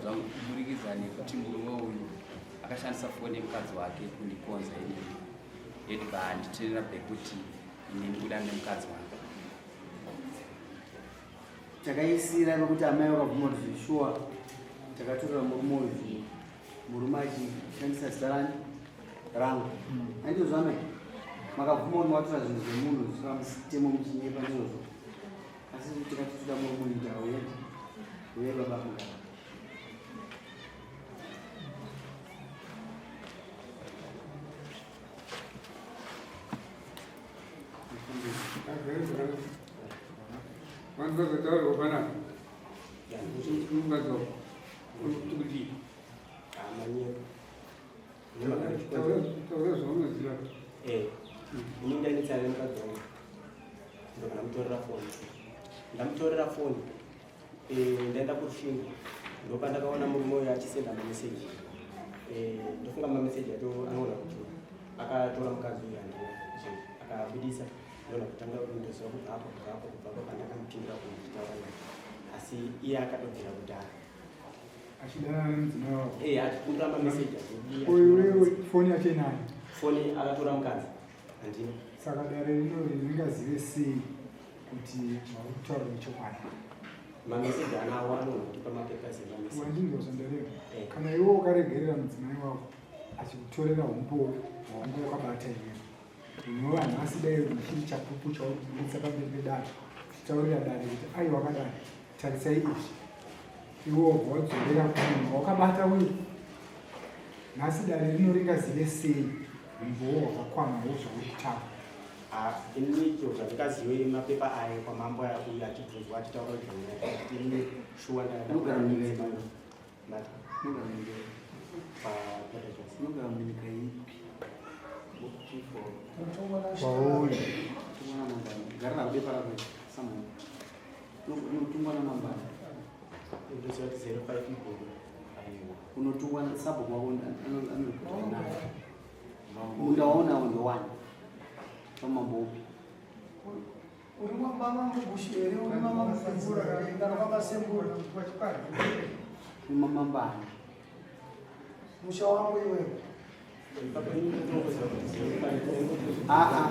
mukadzi wangu kuburikidza nekuti murume uyu akashandisa foni yemukadzi wake kundikonza inini yetibva anditenera pekuti ini ndikuda nemukadzi wangu. Takaisira pekuti amai vakabvuma kuti zveshuwa takatorera murume uyu zvinhu murume achishandisa zita rani rangu andizvo amai makabvuma kuti makatora zvinhu zvemunhu zvisina mutemo muchinyepa ndizvozvo asi tikati toda murume uyu tauye uye baba mugara Vanhu vazotaurwa panapa. Mukadzi wako. Uri kudii? Taura zvaunoziva. Eh, ini ndainetsana nemukadzi wangu. Ndobva ndamutorera foni. Ndamutorera foni. Eh, ndaenda kurushingo. Ndopandakaona murume uyo achisenda mameseji. Eh, ndofunga mameseji acho anoona kuti akatora mukadzi uyu andiwo. Akabudisa ndona kutanga ndoziva kubva apo kubva apo kubva apo pandakamupindura kuchitaura naye. Asi iye akatobvira kudhara. Achidanana nemudzimai wako. Eh, achipindura mameseji achidii. Uyu uyu foni yacho inayo. Foni akatora mukadzi. Handina. Saka dare rino ringazive sei kuti zvauri kutaura ichokwadi? Mameseji anawo anotipa mapepa semameseji. Wandinzwa zvandareva. Eh. Kana iwe ukaregerera mudzimai wako achikutorera umbowo hwaunge wakabata iwewe. Unova nhasi dai uchiri chapupu chauri kubudisa pamberi pedare uchitaurira dare kuti aiwa kadare tarisai izvi iwe wobva wadzorera kumunhu wakabata uyu nhasi dare rino ringazive sei umbowo hwakakwana hwezvauri kutaura ah, ini chiro zvandingazive mapepa ayo kwamambo aya uyu achibvunzwa achitaura kuti ini shuwa ndinogara munyika ipi unogara munyika ipi kwauri gara nako bepa rako samwe unotungwa namambani unotungwa sabhuku wako anoripota naye munda waunawo ndowani pamambo upi uri mama mugushi here uri mama musembura kana kwamasembura uri mamambani musha wangu iwewe aa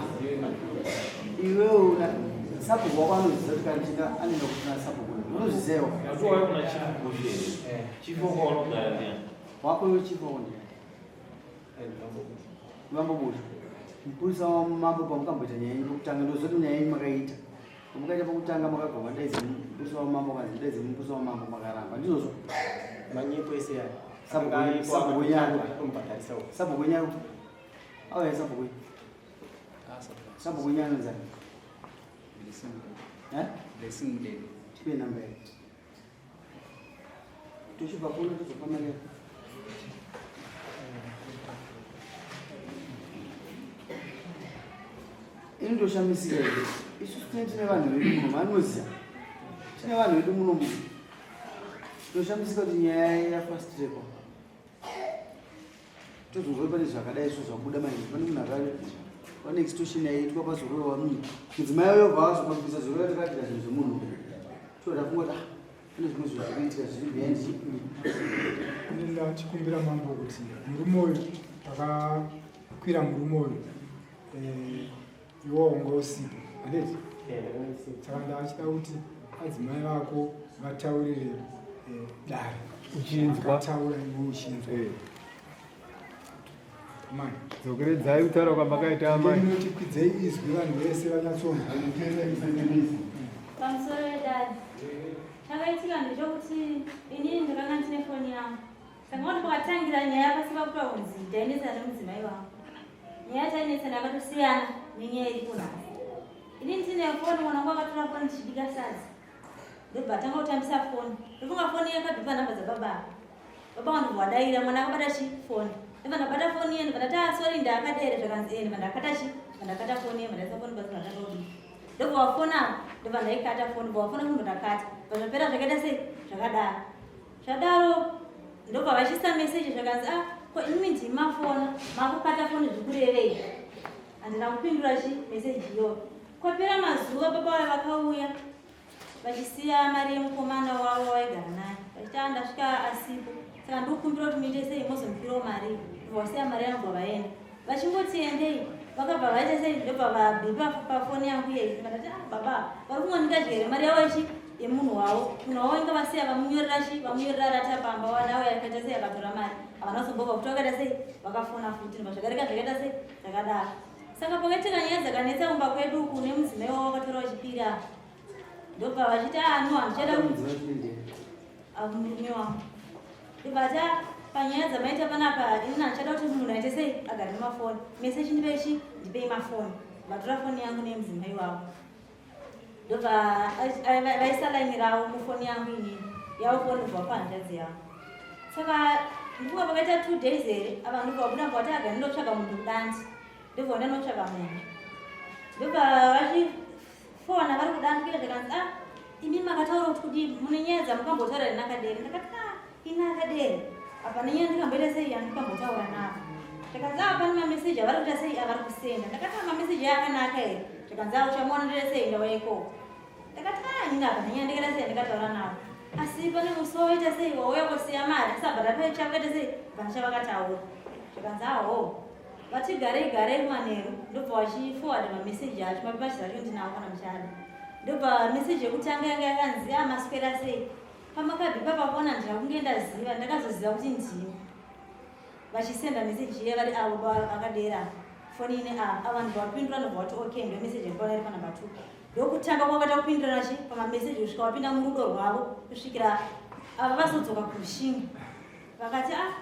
iwewe una sabhuku wako anoziva kuti kana anoenda kufuna sabhuku unozviziva wako iwe chifu wako ndiani mambo bushu mupurisa wamambo pamukamboita nyaya yenyu pokutanga ndozoti nyaya yenyu makaita pamukaita pokutanga makabva madaidza mupurisa wamambo kanzi daidza mupurisa wamambo makaramba ndizvozvo manyepo ese aya sabhuku wenyu auya sabhuku wenyu sabhuku wenyu anonzani Blessing Mudede. Tipe namba yake. Tochibva kuno tozofamba naye. Ini ndoshamisika here isusu tine tine vanhu vedu muno vanoziva tine vanhu vedu muno muno ndoshamisika kuti nyaya yafast track tozonzwa pane zvakadai so zvabuda manje pane munhu akari pane extortion yaitwa pazororwa munhu mudzimai uyo bva azopambisa zorora takadira zvinhu zvemunhu toda kungoti ah pane zvimwe zvinhu zviri kuitika zviri behind ini ndachikumbira mambo kuti murume uyu akakwira murume uyu eh, iwo wanga usipo handiti saka ndachida kuti adzimai vako vataurire eh, dare uchinzwa taura iwe uchinzwa eh. mai dzokeredzai kutaura kwamakaita amai ndinotikwidzei izwi vanhu vese vanyatsonzwa pamusoro yedare chakaitika ndechekuti inini ndakanga ndine foni yangu saka kuti pakatangira nyaya pasina kutaura kunzi ndainetsana nemudzimai wangu Nyaya tainetsana yakatosiyana nenyaya iripo nhasi. Ini ndine foni mwana wangu akatora foni ndichibika sadza. Ndobva atanga kutambisa foni. Ndofunga foni yakabhipa namba dzababa. Baba vanhu vadaira mwana akabata chi foni. Ndobva ndabata foni iye ndobva ndati ah sorry ndakadere zvakanzi eh ndobva ndakata chi ndakata foni iye ndaisa foni pasi ndatanga kubika. Ndobva wafona ndobva ndaikata foni ndobva wafona munhu ndakata. Zvapera zvakaita sei zvakadaro. Zvadaro ndobva vachiisa message zvakanzi ah ko imimi ndimi mafona makukata foni zvikurevei handina kupindura chi message iyoyo kwapera mazuva baba vaya vakauya vachisiya mari yemukomana wavo waigara naye Vachiti ah ndasvika asipo. Saka ndikukumbira kuti muite sei mozondipirawo mari. Ndobva vasiya mari yangu bva vaenda. Vachingoti endei vakabva vaita sei ndobva vabhipa pafoni yangu iyeyi. Ndikati ah baba vari kungonika here mari yavo ichi yemunhu wavo. Munhu wavo inga vasiya vamunyorera chi vamunyorera rata pamba wanawo yakaita sei akatora mari. Havana kuzombobva kuti vakaita sei vakafona futi ndobva zvakareka zvakaita sei zvakadaro. Saka pakaitika nyaya dzakanetsa kumba kwedu uku nemudzimai wavo vakatora vachipiri apa. Ndobva vachiti ah no handichada murume wangu. Ndobva vati ah panyaya dzamaita panapa ini handichada kuti munhu aite sei agare nemafoni. Mese chindipei chi ndipei mafoni. Vatora foni yangu nemudzimai wavo. Ndobva vaisa line ravo mufoni yangu inini. Yavo foni kubva kuhanzvadzi yangu. Saka ndikuva pakaita 2 days here ava ndobva vabuda vati agare ndotsvaga munhu kudanzi. Ndobva ndanotsvaga munhu. Ndobva vachifona vari kudanzi kuya zvakanzi ah imi makataura kuti kudii mune nyaya dzamukambotaura nenakadere. Ndakati ah ini akadere apa nenyaya ndikamboita sei yandikambotaura navo. Zvakanzi ah pane mameseji avari kuita sei avari kusenda. Ndakati ah mameseji akanaka here. Zvakanzi ah uchamuona ndoita sei ndauya ikoko. Ndakati ah ini apa nenyaya ndikaita sei ndikataura navo. Asi pane musi wawaita sei wauya kosiya mari tisabhadhara pane chavakaita sei hapana chavakataura. Zvakanzi ah hoo. Vati garei garei manheru ndobva vachiforward mameseji acho mapepa acho ndinawo kana muchada. Ndobva meseji yekutanga yanga yakanzi ah maswera sei. Pamakabhipa pafoni handina kunge ndaziva ndakazoziva kuti ndini. Vachisenda meseji iye vari avo vakadera foni ine ava ava ndobva vapindura ndobva vati okay ndo meseji yakaona iri panumber 2. Ndokutanga kwakaita kupindurana chi pamameseji kusvika vapinda murudo rwavo kusvikira ava vazodzoka kushingi. Vakati ah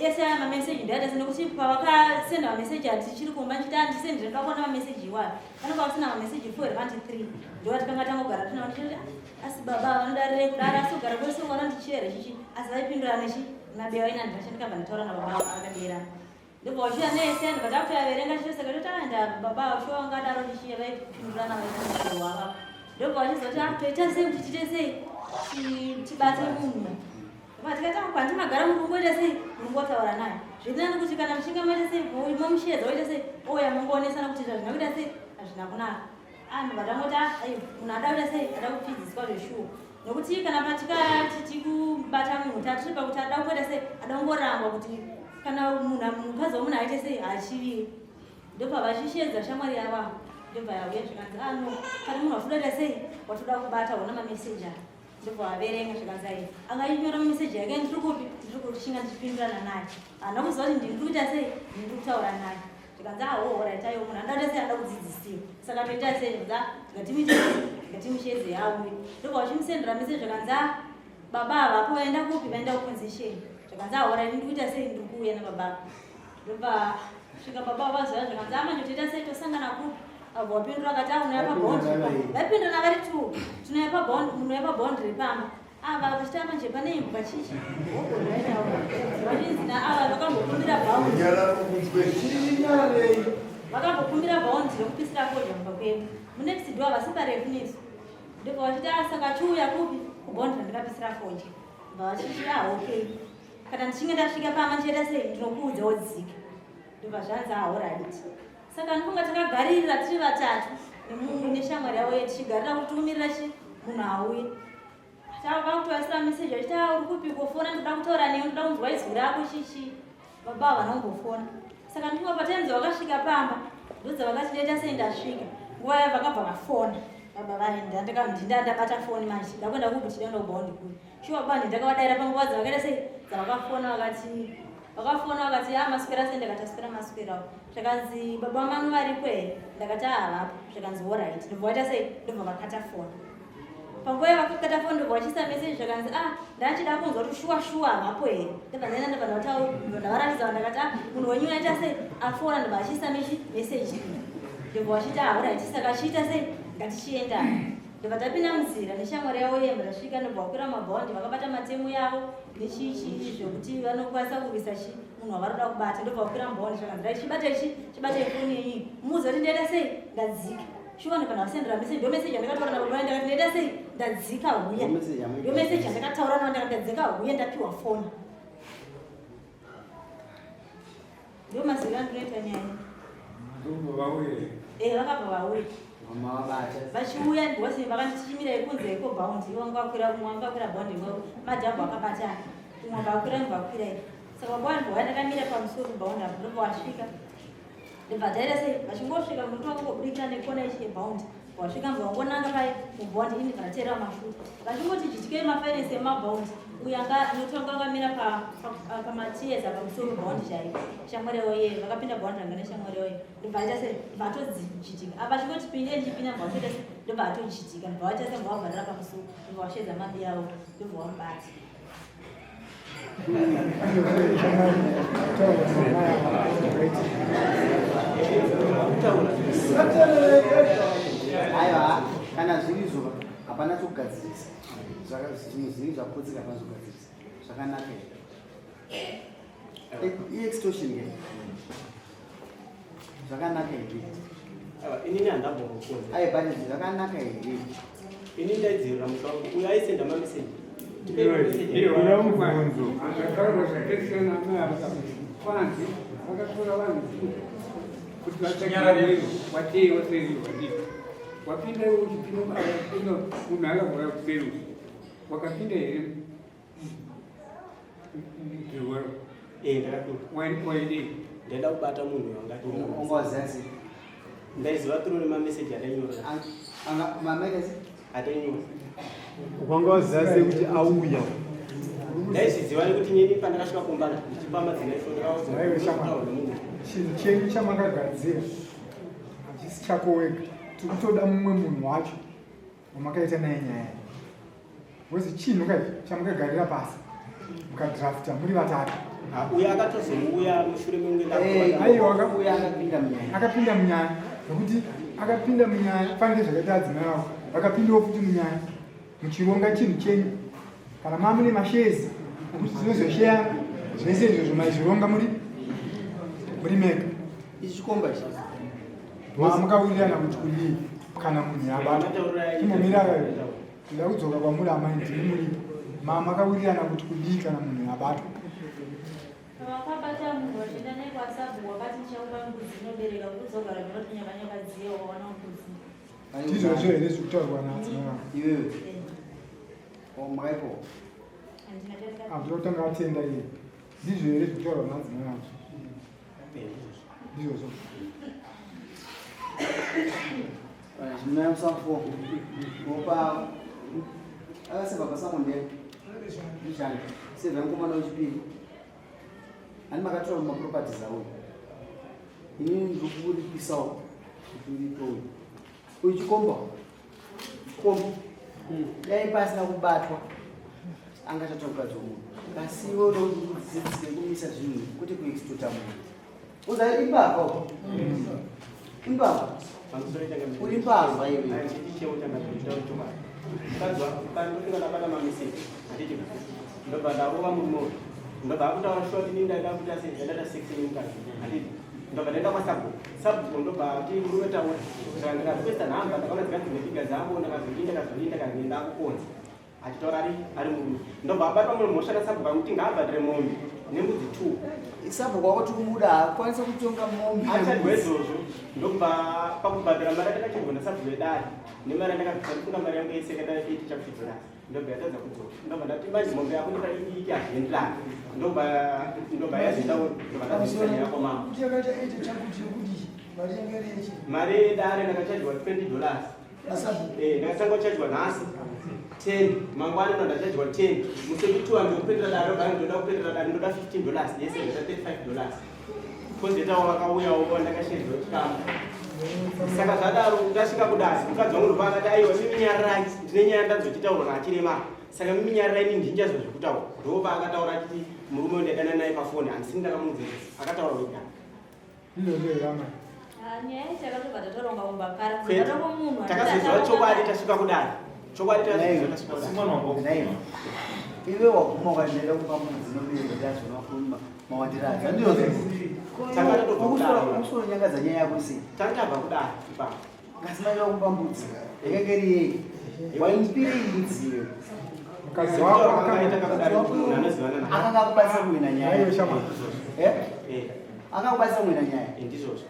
ese aya mameseji ndaita se nekuti pavakasenda mameseji ati tichiri kumba ndichiti andisendere ndoda kuona mameseji iwayo vanonga vasina mameseji 4 here vanti 3 ndova tikanga tangogara tina ndichiti asi baba vanodarire kudara asi kugara kwese uko vanondichera chichi asi vaipindura nechi nabewa ina ndiracha ndikabva ndataura nababa akadera ndobva vachiuya nese ndobva takutoyaverenga chito saka totaenda baba vacho vangadaro ndichiya vaipindurana vaipindurwa ndobva vachizoti ah toita sei kuti tiite sei tibate munhu Tikati kwandi magara muri kungoita sei munongotaura naye zviri nani kuti kana muchinge maita sei momushedza oita sei ouya mongoonesana kuti zvazvina kuita sei hazvina kunaka anhu vatangoti ayo munhu ada kuita sei ada kupfidziswa zveshuwa nokuti kana patikati tikubata munhu tatiri pakuti ada kungoita sei ada kungorangwa kuti kana munhu mukadzi wemunhu aite sei haachiviwi ndobva vachishedza shamwari yavo ndobva yauya zvikanzi ano ah, pane munhu watodaita sei watoda kubata hona mameseji aya Ndobva vaverenga zvikanzi ayi akainyora mameseji yake ndiri kupi ndiri kuchinga ndichipindurana naye handina kuziva kuti ndiri kuita sei ndiri kutaura naye zvikanzi aho ah, oraitayo munhu anoda kuita sei anoda kudzidzisiwa saka toita sei zvikanzi ah, tikatimuite tikatimushedze yauye ndobva vachimusendera meseji zvikanzi ah, baba havapo vaenda kupi vaenda kuconzession zvikanzi ahora ini ndikuita sei ndiri kuuya nababa ndobva svika baba vaziva zvikanzi amanje toita sei tosangana kupi Abva wapindura akati ah unouya paboundary. Vaipindurana vari two. Tinouya paboundary, munouya paboundary pamba. Ava vachita manje pane imbwa chichi. Vachinzi naava vakambokumbira boundary. Vakambokumbira boundary rekupisira fodya mumba kwedu. Munext door havasi parefu nesu. Ndobva vachiti ah saka chiuya kupi kuboundary ndikapisira fodya. Bva vachiti ah okay. Kana ndichinge ndasvika pamba ndichaita sei ndinokuudza wodzika. Ndobva zvanzi ah alright. Saka ndinofunga takagaririra tiri vatatu neshamwari yavo ye tichigarira kuti tikumirira chi munhu auye. Tava kutovaisira meseji vachiti ah uri kupi kofona ndoda kutaura newe ndoda kunzwa izwi rako chichi. Baba havana kumbofona. Saka ndinofunga patime dzavakasvika pamba ndodzavakati ndaita sei ndasvika. Nguva yavo vakabva vafona. Baba vaenda ndinda ndabata foni manje ndakuenda kupi tidaenda kubaundi kuri. Shuwa baba ndakavadaira panguva dzavakaita sei dzavakafona vakati vakafona vakati ah maswera sei ndakati aswera maswerawo zvakanzi baba manu variko here ndakati ah havapo zvakanzi horait ndobva vaita sei ndobva vakata foni panguva yavakakata foni ndobva vachiisa message zvakanzi ah ndachida kunzwa kuti shuwa shuwa havapo here ndobva ndaenda ndobva ndavataura ndavaratidza ndakati ah munhu wenyu aita sei afona ndobva achiisa message ndobva vachiti ah horait saka achiita sei ngatichienda Ndobva tapinda munzira neshamwari yavo iye ndasvika ndobva vakwira mabhondi vakabata matemu yavo nechichi zvekuti vanokwanisa kurwisa chi munhu wavaroda kubata ndobva vakwira mabhondi zvakanzi rai chibata ichi chibata ifoni yenyu muudze kuti ndaita sei ndadzika shuwa ndobva ndavasendera meseji ndo meseji yandakataura navo baba ndakati ndaita sei ndadzika huya ndo meseji yandakataura navo ndakati ndadzika huya ndapiwa foni ndo maziviro andinoita nyaya Ndobva vauya. Eh, vakabva vauya. Vachiuya because vakanditi chimirai kunze kobhaundi, ivo vanga vakwira, umwe wanga akwira bhaundi, umwe madhabhu akabatana, umwe vakwira, umwe vakwira. Saka baba vanhu vauya, ndakamira pamusoro pebhaundi apo, ndobva vasvika, ndobva taita sei, vachingosvika muti wakangobudikira nekona ichi yebhaundi, wasvika mbva wangonanga pai mubhaundi, ini ndibva ndateerera mashure. Vachingoti jityei mafairesi emabhaundi, uyo anga notanga akamira pamatiyeza pamusoro pebhaundi chaipo, shamwari yavo iye vakapinda bhaundi ranga neshamwari yavo iye, ndobva aita sei, ndobva atodzijitika apa, achingoti pinde, ndichipinda, mbva watoita sei, ndobva atojitika, ndobva waita sei, mbva wavharira pamusuwo, ndobva washedza mabi avo, ndobva wamubata. Aiwa, kana zviri izvo hapana chokugadzirisa. Zvinhu zvinenge zvaputsika, hapana chokugadzirisa. Zvakanaka here? Iextortion ke. Zvakanaka here? Inini handabongokonza. Ai, but zvakanaka here? Ini ndaidzivirira musha wangu. Uyo aisenda mameseji. Una mubvunzo. Zvataurwa zvakasiyana amai, kwanzi vakatora vanhu kuti vatsvake watei waseri wadii, wapinda iwe uchipinda akapinda munhu akavhura kuseri, wakapinda here mudhirwaro? Ndakapinda. Waidei? Ndaida kubata munhu wangati. Ungawaziva sei? Ndaiziva through nemameseji atainyora. Mamaita sei? Atainyora. Wanga waziva sei kuti auya? Ndaizviziva nekuti nini pandakasvika kumba ndichipa madzimai foni. Aiwe shamwari, chinhu chenyu chamakagadzira hachisi chako wega. Tiri kutoda mumwe munhu wacho wamakaita naye nyaya, because chinhu kai chamakagarira pasi mukadrafta muri vatatu. Uyo akatozouya mushure mekunge Aiwa. Uya akapinda munyaya. Akapinda munyaya nekuti akapinda munyaya fanike zvakaita adzimai vavo vakapindawo futi munyaya, muchironga chinhu chenyu, kana maa mune mashezi ekuti tinozosheyana zvese izvozvo, maizvironga muri mega. Ichi chikomba ichi. Mamukawirirana kuti kudii kana munhu yabatwa? Chimbomira kayo, ndoda kudzoka kwamuri amai, ndimi muripo. Mamakawirirana kuti kudii kana munhu yabatwa? Vakabata munhu vachienda naye kwasabhu, wakati ndichakupa mbudzi inobereka kudzogara munoti nyakanyaka dziye wawana mbudzi. Ndizvozvo here zviri kutaurwa naadzimai vavo? Iwewe makaipo? Handina chandika. Handira kutanga atenda iye. Ndizvo here zviri kutaurwa naadzimai vavo? Ndizvozvo. Zvinoyamisa fo opa akasevha pasakonde ndishani sevha mukomana wechipiri ani makatora mumaproperties auyu, inini ndiri kuripisawo kuti uripe uyu. Uyu chikomba, chikomba dai pasina kubatwa angachatora mukadzi womunhu, asi iwe unodzidzise kumisa zvinhu kwete kuextorta munhu. Uza imbavha, imbavha, uri mbavha iwe. Mukadzi wangu pandosvika ndabata mameseji, handiti? Ndobva ndarova murume uyu, ndobva akutaura short, ini ndaida kuita sei, ndaida sex nemukadzi, handiti? Ndobva ndaenda kwasabhuku, sabhuku ndobva ati murume taura. Saka ndikarequesta nhamba, ndakaona dzikanzi nefiga dzavo, ndakazodii, ndakazodii, ndakaenda akukonza achitaura ari murume, ndobva abatwa munhu mhosva nasabhuku, amuti ngaabhadhare mombe nembudzi two. Sabhuku wako tikumuda, haakwanisa kutonga mombe. Achadwa izvozvo, ndobva pakubhadhara mari andakachirwa nasabhuku yedare nemari andakabvisa, ndifunga mari yangu yese yakaita 80 chakuti dollars, ndobva yatadza kudzoka. Ndobva ndati manje mombe yako ndipa idiki, hazvienderani. Ndobva yazoenda, ndobva ndazobvisa nyaya kwamambo. Kuti yakaita 80 chakuti yekudii, mari yange iri yechi? Mari yedare ndakachajwa 20 dollars. Nasabhuku? Ndakatanga kuchajwa nhasi 10, mangwana ndo ndachajwa 10, musi wechituwa ndokupetera dare, bva ndoda kupetera dare, ndoda 15 dollars, yese ndoda 35 dollars. Kozetawo vakauyawo, ndakashedzwa chikamu. Saka zvadaro ndasvika kudare, mukadzi wangu ndobva akati, aiwa, mimi nyararai, ndine nyaya ndanzochitaurwa naachirema, saka mimi nyararai, mimi ndinchazwa zvekutaura. Ndopa akataura achiti murume uyu ndaidana naye pafoni, handisini ndakamuudza, akataura wega. Ndizvozvo here amai? Nyaya yacho yakatobva tatoronga kumba kare. Kwete. Kubatwa kwomunhu. Takazoziva chokwadi tasvika kudare, chokwadi takazoziva tasvika kudare. Naiva iwe waguma ukati ndaida kupa mbudzi inobereka, ndazvona mawandiro adzo, andizvozvo? Takatobva kudare. Usoro nyangadza nyaya yako sei? Takabva kudare ipapo. Kasi maida kumupa mbudzi yakanga iri yei? Waimupirei mbudzi iwewe? Mukadzi wako Akaita kakudare kuti munhu anozivana naye. Akanga akubatsira kuwina nyaya? Aiwe shamwari. Eh? Eh, Akakubatsira kuwina nyaya? Ndizvozvo.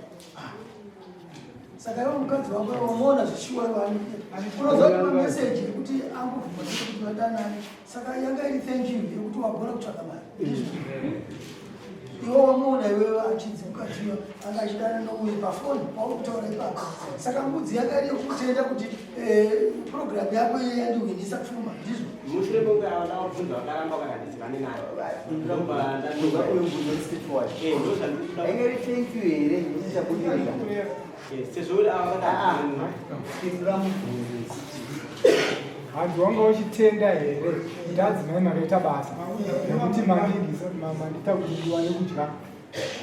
Saka iwe mukadzi wako wamuona zvishuwa iwe unoziva kuti mameseji ekuti angobvuma chete kuti vadanane, saka yanga iri thank you yekuti wagona kutsvaka mari. Iwe wamuona iwewe achinzi mukadzi uyo anga achidana nouyu pafoni pauri kutaura ipapo. Saka mbudzi yanga iri yekutenda kuti eh, program yako iye yandiwinisa pfuma, ndizvo? Mushure mekunge ava ndavabvunza vakaramba vakati handizivane naye. Uyu mubvunzo uri straightforward. Eh, ndo zvandiri Ainge iri thank you here nekuti chabudirira? Sezvo uri ava Ah, vakati pindura mubvunzo isiti. Hanzi wanga uchitenda here kuti adzimai makaita basa nekuti mandigisa mandiita kuti ndiwane kudya?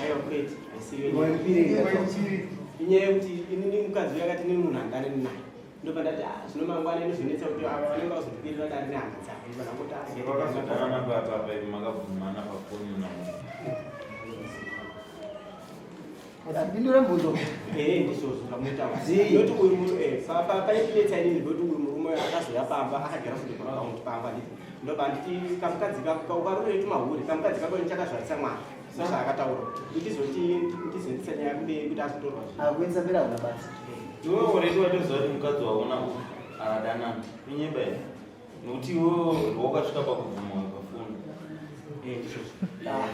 Aiwa, kwete, haisiyo nyaya. Waipirega. Inyaya yekuti inini mukadzi uyu akati inini munhu handanani naye. Ndobva ndati ah, zvino mangwana inozonetsa kuti ava vanenge vazotikwirira dare nehama dzavo. Ndobva ndangoti ah, Vakazodanana papa ivi makabvumana pafoni namunhu. Pindura mubvunzo. Eh, ndizvozvo zvamunotaura. Zii. Noti uyu paindinetsa inini ndoti uyu murume uyu akazouya pamba akagara futi pakaunti pamba nditi ndobva nditi kamukadzi kako ukarore tumahuri kamukadzi kako ndichakazvarisa mwana ndozvaakataura ndizoti ndizoendesa nyaya kumberi kuti azotorwa zve. Akuendesa mberi hakuna basa. Iwewe already watoziva kuti mukadzi waona uyu akadanana inyeba here? Nokuti iwewe wakasvika pakubvuma pafoni. Eh, ndizvozvo. Ah.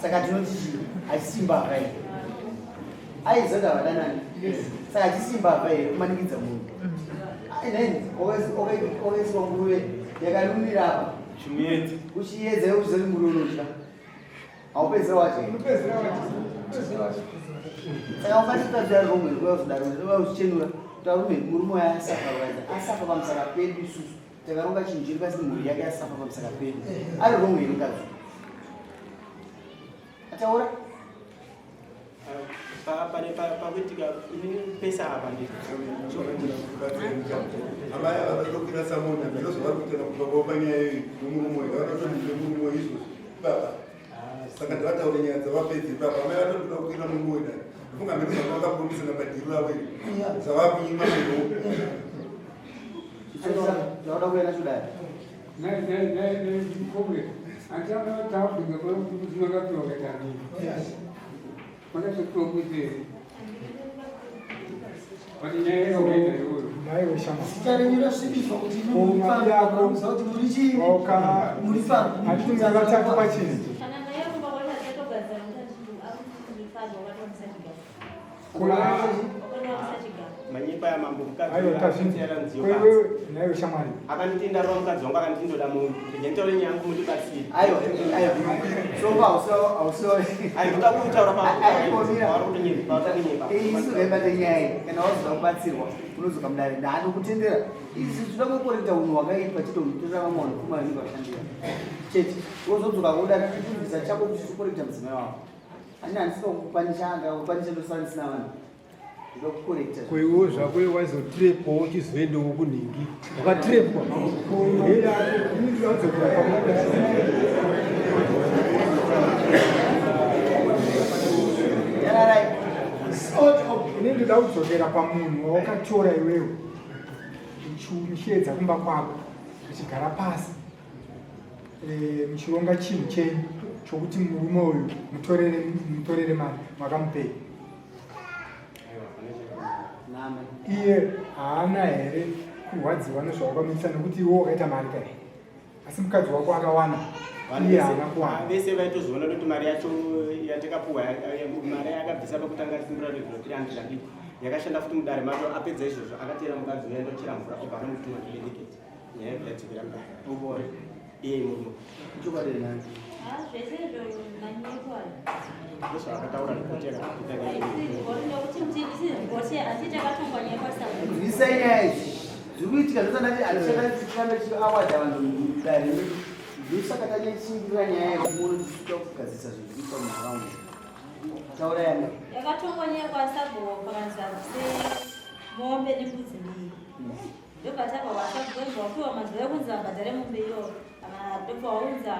Saka tinoti chii? Hachisi mbavha here? Aiziva kuti havadanani. Saka hachisi mbavha here kumanikidza munhu? Neni wakaiswa nguruve yakarumira apa. Chimuedza. Uchiedza iwe uchiziva kuti nguruve unodya. Haupedzera wadya. Unopedzera wadya. Saka ungati tadzira romwe kuya kuzodaro uya uchichenura kuti arume murume uya asafa rwaidza asafa pamusaka pedu isusu takaronga chinhu chiri pasi mhuri yake asafa pamusaka pedu ari romwe here mukadzi ataura. Pane pakuitika inini pesa apa ndi Amai ava vatokwira samona ndozvavari kuita kubva panyaya iyi nomurume uyu vanotondire murume uyu izvozvi baba, saka ndavataure nyaya dzavapedze ipapa. Amai vatotoda kukwira murume uyu dai ndifunga mheno zvavakapromisana padhiri ravo iri zvavakunyima munhu. Tauda kuenda chodai. Handiatabvunza kuti makapiwa kaitani makazopiwa kuti but nyaya yakaita iyoyo. Naiwe shama. Zita renyu rasvibiswa kuti imi muri Koma pfambi, yako. vanoziva kuti muri chii? Muri pfambi. Handiti mungatatu pachinhu. Kana nyaya yekumba kwacho hatichatogadzira nekuti akutifadza wakati wamusachigaro. Kuna Wakati wamusachigaro. Manyepa ya mambo mukadzi aiwa uyu tazvinzi. akanditera nziyo Ko panze. iwewe naiwe shamwari. Akanditi ndarova mukadzi wangu akanditi ndoda munhu ndege nditaure nyaya yangu mundibatsire. Aiwa, aiwa. Somba hausiwa. Ai ndoda kutaura Aiwa, pauri kutonyepa pauri kunyepa. Isu ngaibate nyaya iyi. Kana wazoda kubatsirwa unodzoka mudare ndaanokutendera. Isu tinoda kukorekta unhu hwakaipa chete unotorera vamwe vanhu pfuma vanenge vashandira chete wozodzoka kudare tichibvisa chako kuti tikorekta mudzimai wako. Ani handisika kukupanisha anga kupanisha ndosara ndisina vanhu ndoda kukorekta. Ko iwewe zvako waizotirepwawo uchizoendawo kunhingi wakatirepwa? Adzokera pamuda. Yararai. Ini ndoda kudzokera pamunhu wawakatora iwewe uchimuchiedza kumba kwako uchigara pasi eh, muchironga chinhu chenyu chokuti murume uyu mutorere mutorere mari makamupei. Name. Iye haana here kurwadziwa nezvawakamuitisa nekuti iwe wakaita mari kai asi mukadzi wako akawana iye haana kuwana? Vese vaitozoona kuti mari yacho yatakapuwa mari yakabvisa pakutanga simbura rezvino 300 handiti yakashanda futi mudare macho. Apedza izvozvo akateera mukadzi uya ndochera mvura obva anomutuma ndivedeketi nyaya yabva yadzokera mudare. Ubore. Iye murume. Chokwadi nanzi. Ah, zvese izvo manyepo ayo. Ndozvaakataura ripoti yakapita. Nekuti isi ripoti asi takatongwa nyaya kwasabhuku. Bvisai nyaya idzi zviri kuitika zvosandati hatichada tirambe tichiawadha vanhu mudare medu. Ndosaka tanyachingirira nyaya yekumuona tichida kugadzirisa zvinhu zviri kuitwa munharaunda. Taura yamai. Yakatongwa nyaya kwasabhuku pakanzi abvise mombe nembudzi mbiri. Ndobva tabva kwasabhuku ndobva wapiwa mazuva ekunzi vabhadhare mombe iyoyo. Ndobva waunza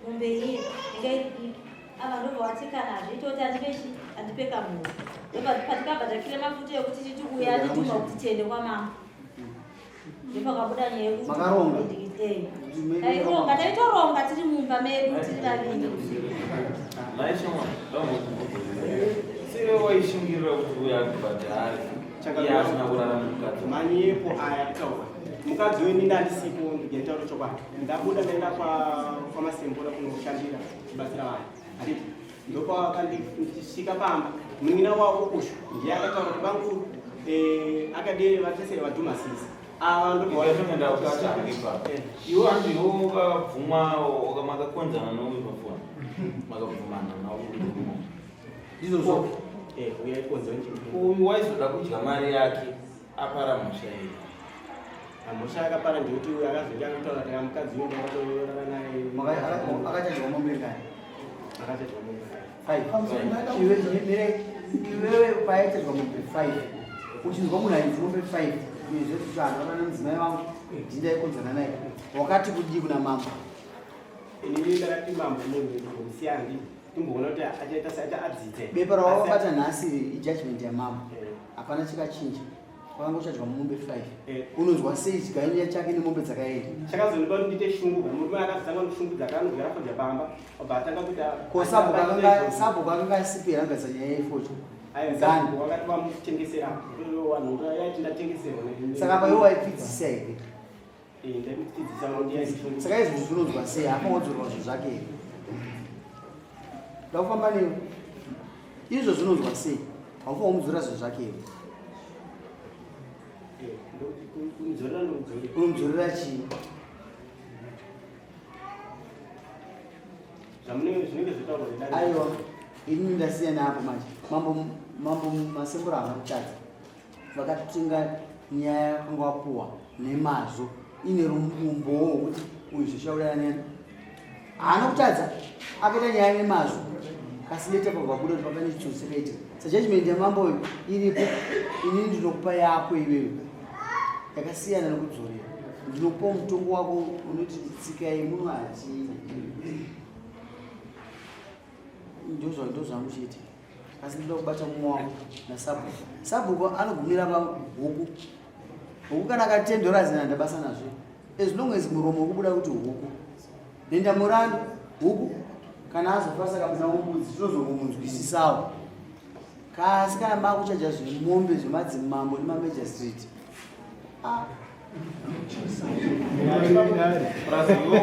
mombe iye inga iri diki. Ava ndobva wati kana hazviiti kuti andipe chi andipe kamhuru. Ndobva patikabva mafuta ekuti titi uya andituma kuti tiende kwamambo. Ndopakabuda nyaya yekuti Makaronga? Eh. Taironga, taitoronga tiri mumba medu tiri vaviri. Naishoma, ndambokumbudza. Siwe waishingirira kuti uya akubhadhare. Iye asina kurara nemukadzi. Manyepo aya kutaura. Mukadzi uyu ndinda ndisipo nditaura chokwadi. Ndabuda ndaenda kwa kwaMasembura kunoshandira kubatsira vanhu. Handiti ndopakandisvika pamba munin'ina wavo ushu ndiye akataura kuti bamkuru eh, akadere vatesere vadhumasisi ava ndobva ukatanga ipapo iwe hanzi iwe wakabvuma makakonzana nouyu pafoni makabvumana nauyu ndizvozvo eh, uyu waizoda kudya mari yake apara mhosva iyi mhosva akapara ndekuti uyu akazoti akataura kuti mukadzi uyu ndakatorara naye akachadya mombe ngani akachadya mombe iwewe paaichadya mombe 5 uchinzwa munhu ainzi mombe 5 izvezvizvanhu akana mudzimai wangu ndindaikonzana naye wakati kudii kuna mambo inini ndakati mambo munhu ndimbomusiyandi timboona kuti achaita seacha adzidze bepa rawakabata nhasi ijudgment yamambo hapana chikachinja wakanga uchadya mombe 5 eh. unonzwa sei chigayo chake nemombe dzakaenda chakazondipa kuti ndiite shungu murume akazotanga kushungu dzakanogara fodya pamba obva atanga kuita ko sabhuku akanga asipi here angadzisa nyaya yefodya wakati vamutengesera vanhu yaiti ndatengeserwa saka apa iwe waipfidzisa here eh, ndaipfidzisa saka izvozvo zvinonzwa sei apawodzorwa zvinhu zvake here ndakufamba newe izvo zvinonzwa sei haufa wamudzora zvinhu zvake here unomudzorera chii aiwa ini ndasiyana apo manje mambo mambo masembura havana kutadza vakatenga nyaya yakanga wapuwa nemazvo ine rumumbowo wekuti uyu zvichauraya neni haana kutadza akaita nyaya nemazvo kasi leta pabva kuda kuti pakane chitsotsi chakaitika sajudgment yamambo uyu iripo inini ndinokupa yako iwewe yakasiyana nekudzorera ndinokupa mutongo wako unoti tsika yemuno hatina ndozvangu chete asi ndinoda kubata mumwe wangu nasabhuku sabhuku anogumira pahuku huku kana akati 10 dollars nanda basa nazvo as long as muromo ukubuda kuti huku nenda murani huku kana azofa saka muna mbudzi tinozomunzwisisawo kasi kana makuchaja zvemombe zvemadzimambo nemamajor street ah.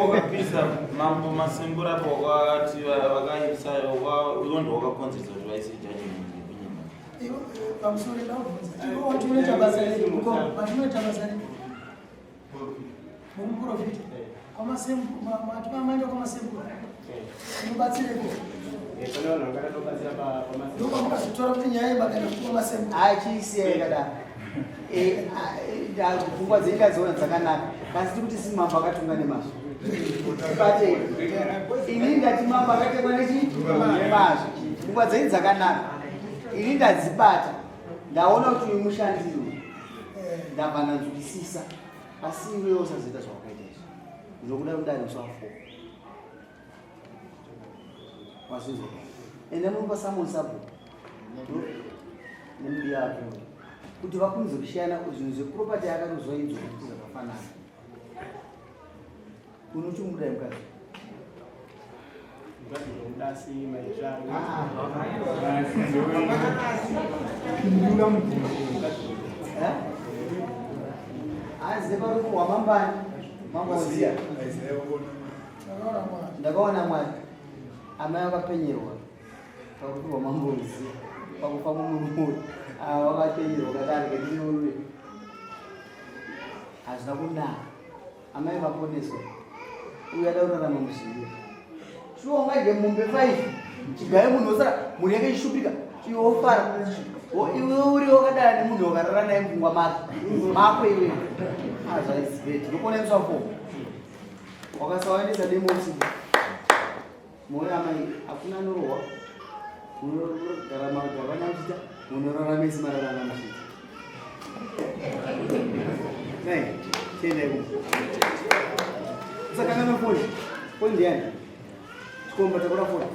Wakapisa mambo masimbura apo wakati vakaisa iwo ndo wakakonzeresa kuti vaise judgment yekunyima pamusoro ndakubvunza iwe wati unoita basa rei wati unoita basa rei mukuprofita kwamasembu kwamasembura unobatsireko ndopamukazotora kuti nyaya yemakaenda kuti kwamasembu achiisiya yakadaro pfungwa dzenyu ndadziona dzakanaka kasi tiri kuti si mambo akatonga nemazvo bate ini ndati mambo akatengwa nechi nemazvo pfungwa dzenyu dzakanaka ini ndadzibata ndaona kuti uyu mushandiro ndabva ndanzwisisa asi iwewe usazoita zvawakaita izvi ndinokuda kudari musi wa 4 wazvinzwa ende munopa samon sabhuku nemudiya wake kuti vakunze kushiyana zvinhu zveproperty yakatozwa idzo kuti zvakafanana unochimudai mukadzi Pindura mubvunzo. Hanzi neparufu hwamambani mamboziya ndakaona mwari amai vakapenyerwa parufu rwamamboziya pakufa mumurume uyu ava vakapenyerwa kadarika ndinorume hazvina kunaka amai vaponeswa uyu ada kurarama muzvivi shuwa ungadye mombe 5 chigayo munhu wosara mhuri yake ichishupika iwe wofara iwe uri wakadara nemunhu wakarara naye mupfungwa mako mako iwe azvaisibeti ndokuona fo wakasawaendesa demo usiku moyo amai hakuna anorohwa munogara magara muchiita munoraramesi mararama muchiita Nei, chiendai kumba. Usakanganwa foni. Foni ndiyani? Chikomba takura foni.